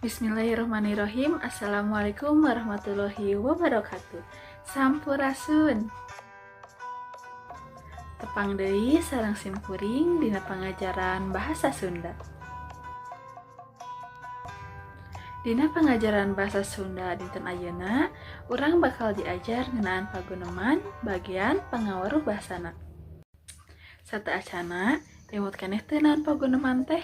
Bismillahirrahmanirrahim. Assalamualaikum warahmatullahi wabarakatuh. Sampurasun. Tepang deui sareng simkuring dina pangajaran bahasa Sunda. Dina pangajaran bahasa Sunda dinten ayeuna, urang bakal diajar ngeunaan paguneman bagian pangaweruh basana. Sateuacanna, emut keneh teu naon paguneman teh?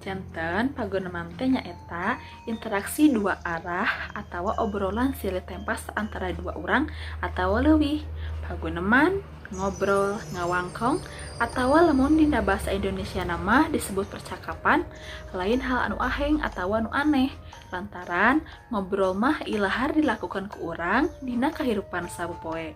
Janten paguneman teh nyaeta interaksi dua arah atawa obrolan silih tempas antara dua urang atawa leuwih. Paguneman, ngobrol, ngawangkong, atawa lamun dina bahasa Indonesiana mah disebut percakapan, lain hal anu aheng atawa nu aneh, lantaran ngobrol mah ilahar dilakukan ku urang dina kahirupan sapopoe.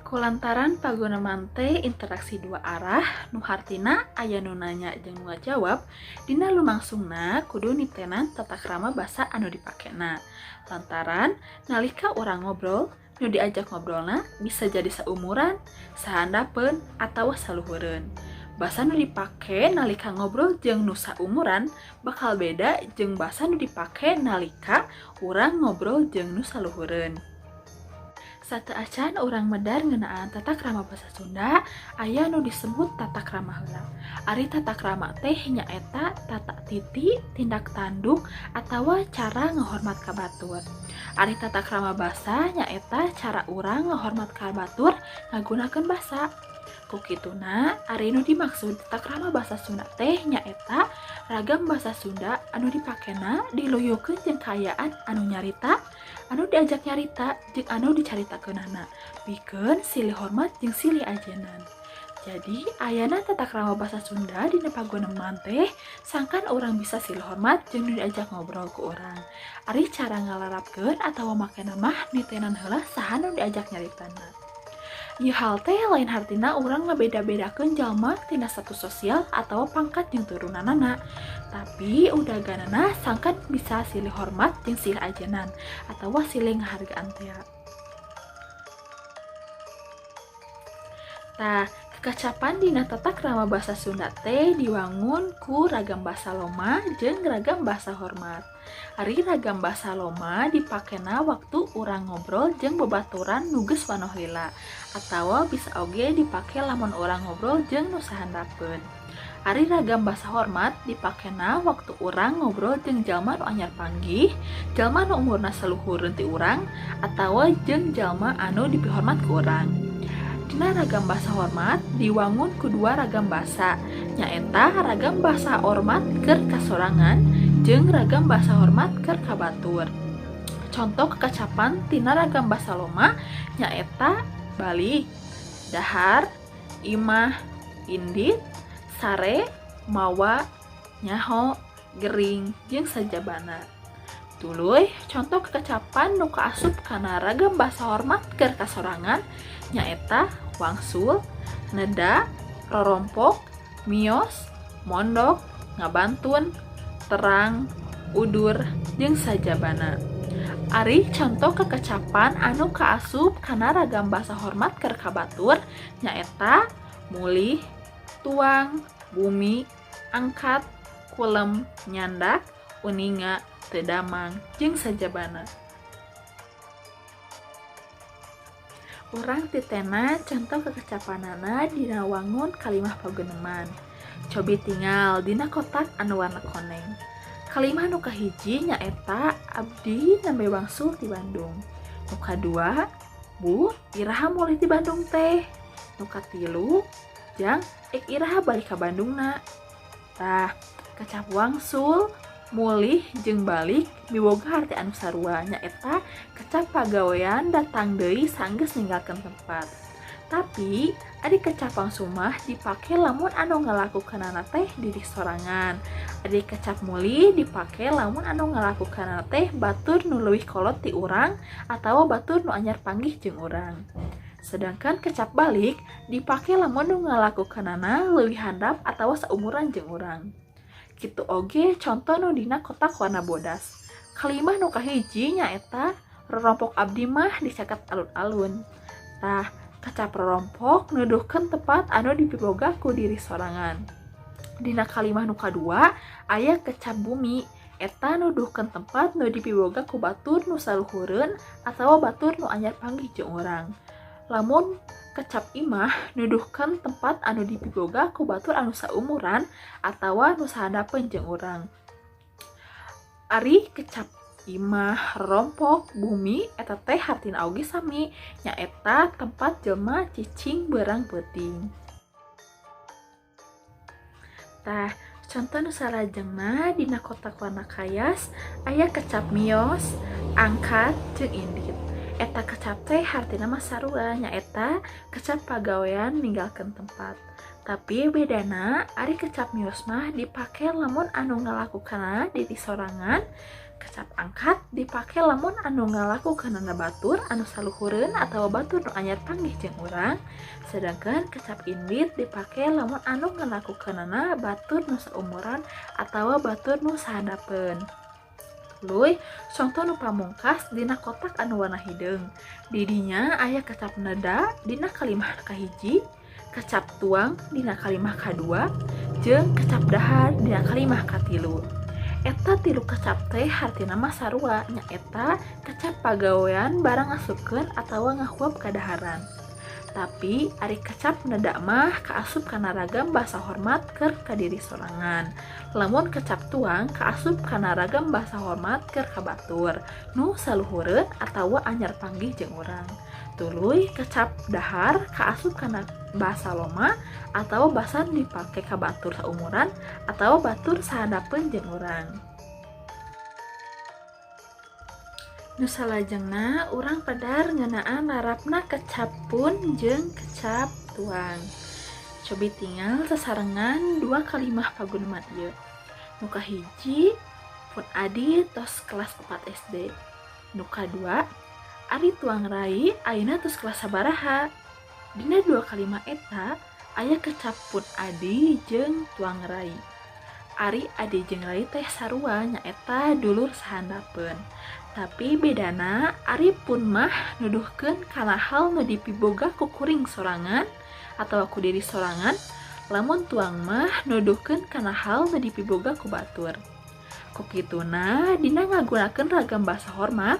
Kulantaran paguneman teh interaksi dua arah nu hartina aya nu nanya jeung nu ngajawab, dina lumangsungna kudu nitenan tata krama basa anu dipakena. Lantaran nalika urang ngobrol, nu diajak ngobrolna bisa jadi saumuran, sahandapeun, atawa saluhureun. Basa nu dipake nalika ngobrol jeung nu saumuran bakal beda jeung basa nu dipake nalika urang ngobrol jeung nu saluhureun. Sateuacan urang medar ngeunaan tata krama basa Sunda, aya nu disebut tata krama heula. Ari tata krama teh nyaeta tata titi, tindak tanduk, atawa cara ngahormat ka batur. Ari tata krama basa nyaeta cara urang ngahormat ka batur ngagunakeun basa. Ku kituna, ari nu dimaksud tata krama basa Sunda teh nyaeta ragam basa Sunda anu dipakena diluyukeun jeung kaayaan anu nyarita, anu diajak nyarita jeung anu dicaritakeunana, pikeun silih hormat jeung silih ajenan. Jadi ayana tata krama basa Sunda dina paguneman teh sangkan urang bisa silih hormat jeung nu diajak ngobrol ku urang. Ari cara ngalarapkeun atawa makena mah nitenan heula saha nu diajak nyaritana. Ieu hal teh lain hartina urang ngabeda-bedakeun jalma tina status sosial atawa pangkat jeung turunanana. Tapi udaganana sangkan bisa silih hormat jeung silih ajenan atawa silih ngahargaan teh. Tah, kekacapan dina tata krama basa Sunda teh diwangun ku ragam basa loma jeung ragam basa hormat. Ari ragam basa loma dipakena waktu urang ngobrol jeung babaturan nu geus wanoh lila, atawa bisa oge dipake lamun urang ngobrol jeung nu sahandapeun. Ari ragam basa hormat dipakena waktu urang ngobrol jeung jalma nu anyar panggih, jalma nu umurna saluhureun ti urang, atawa jeung jalma anu dipihormat ku urang. Dina ragam basa hormat diwangun ku dua ragam basa, nyaeta ragam basa hormat keur kasorangan jeung ragam basa hormat keur ka batur. Contoh kekacapan tina ragam basa loma nyaeta balik, dahar, imah, indit, sare, mawa, nyaho, gering, jeung sajabana. Tuluy, contoh kekacapan nu kaasup kana ragam basa hormat keur kasorangan nyaeta wangsul, neda, rorompok, mios, mondok, ngabantun, terang, udur, jeung sajabana. Ari contoh kekacapan anu kaasup kana ragam basa hormat keur ka batur nyaeta mulih, tuang, bumi, angkat, kulem, nyandak, uninga, teu damang, jeung sajabana. Urang titena contoh kekacapanana dina wangun kalimah paguneman. Cobi tingal dina kotak anu warna koneng. Kalimah nu kahiji nyaeta abdi nembe wangsul ti Bandung. Nu kadua, Bu, iraha mulih ti Bandung teh. Nu katilu, jang ek iraha balik ka Bandungna. Tah, kecap wangsul, mulih jeung balik miboga harti anu sarua nyaeta kecap pagawean datang deui sanggeus ninggalkeun tempat. Tapi ari kecap wangsul mah dipake lamun anu ngalakukeunana teh diri sorangan. Ari kecap mulih dipake lamun anu ngalakukeunana teh batur nu leuwih kolot ti urang atawa batur nu anyar panggih jeung urang. Sedangkan kecap balik dipake lamun nu ngalakukeunana leuwih handap atawa saumuran jeung urang. Kitu oge contoh nu dina kotak warna bodas. Kalimah nu kahiji nyaeta Rorompok abdi mah di caket alun-alun. Tah, kecap rorompok nuduhkeun tempat anu dipiboga ku diri sorangan. Dina kalimah nu kadua aya kecap bumi, eta nuduhkeun tempat nu dipiboga ku batur nu saluhureun atawa batur nu anyar panggih jeung urang. Lamun kecap imah nuduhkeun tempat anu dipiboga ku batur anu saumuran atawa nu sahandapeun jeung urang. Ari kecap imah, rompok, bumi eta teh hartina oge sami, nyaeta tempat jelema cicing beurang peuting. Tah, conto nu salajengna dina kotak warna kayas aya kecap mios, angkat, jeung indit. Eta kecap teh hartina mah sarua, nyaeta kecap pagawean ninggalkeun tempat. Tapi bedana ari kecap mios mah dipake lamun anu ngalakukanna diri sorangan, kecap angkat dipake lamun anu ngalakukanana batur anu saluhureun atawa batur nu anyar panggih jeung urang, sedangkan kecap indit dipake lamun anu ngalakukanana batur nu saumuran atawa batur nu sahandapeun. Tuluy, conto nu pamungkas dina kotak anu warna hideung. Di dinya aya kecap neda dina kalimah kahiji, kecap tuang dina kalimah kadua, jeung kecap dahar dina kalimah katilu. Eta tilu kecap teh hartina mah sarua, nyaeta kecap pagawean barang ngasupkeun atawa ngahuap kadaharan. Tapi ari kecap neda mah kaasup kana ragam basa hormat keur ka diri sorangan. Lamun kecap tuang kaasup kana ragam basa hormat keur ka batur nu saluhureun atawa anyar panggih jeung urang. Tuluy kecap dahar kaasup kana basa loma atawa basa dipake ka batur saumuran atawa batur sahandapeun jeung urang. Nu salajengna urang pedar ngeunaan larapna kecap pun jeung kecap tuang. Cobi tinggal sasarengan dua kalimah paguneman ieu. Nu kahiji pun adi tos kelas 4 SD. Nu kadua ari tuang rai ayeuna tos kelas sabaraha. Dina dua kalimah eta aya kecap pun adi jeung tuang rai. Ari adi jeung rai teh sarua nyaeta dulur sahandapeun. Tapi bedana ari pun mah nuduhkeun kana hal nu dipiboga ku kuring sorangan atawa ku diri sorangan, lamun tuang mah nuduhkeun kana hal nu dipiboga ku batur. Ku kituna dina ngagunakeun ragam basa hormat,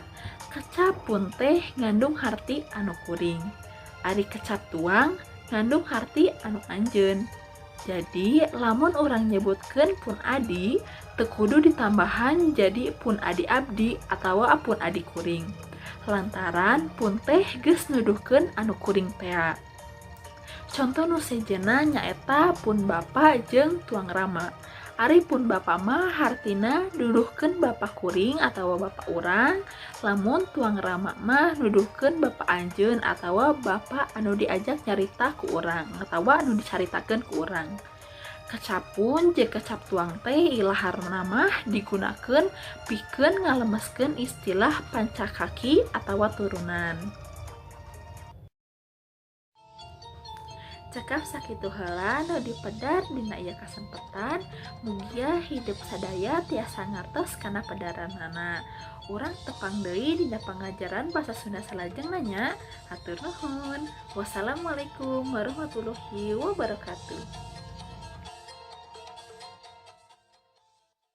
kecap pun teh ngandung harti anu kuring. Ari kecap tuang ngandung harti anu anjeun. Jadi lamun urang nyebutkeun pun adi teu kudu ditambahan jadi pun adi abdi atawa pun adi kuring. Lantaran pun teh geus nuduhkeun anu kuring tea. Conto nu sejenna nyaeta pun bapa jeung tuang rama. Ari pun bapa mah hartina nuduhkeun bapa kuring atawa bapa urang, lamun tuang rama mah nuduhkeun bapa anjeun atawa bapa anu diajak nyarita ku urang atawa anu dicaritakeun ku urang. Kecap pun jeung kecap tuang teh ilaharna mah digunakeun pikeun ngalemeskeun istilah pancakaki atawa turunan. Cekap sakitu heula nu dipedar dina ieu kasempetan, mugia hidup sadaya tiasa ngartos kana pedaranana. Urang tepang deui dina pangajaran basa Sunda salajengna nya. Hatur nuhun. Wassalamualaikum warahmatullahi wabarakatuh.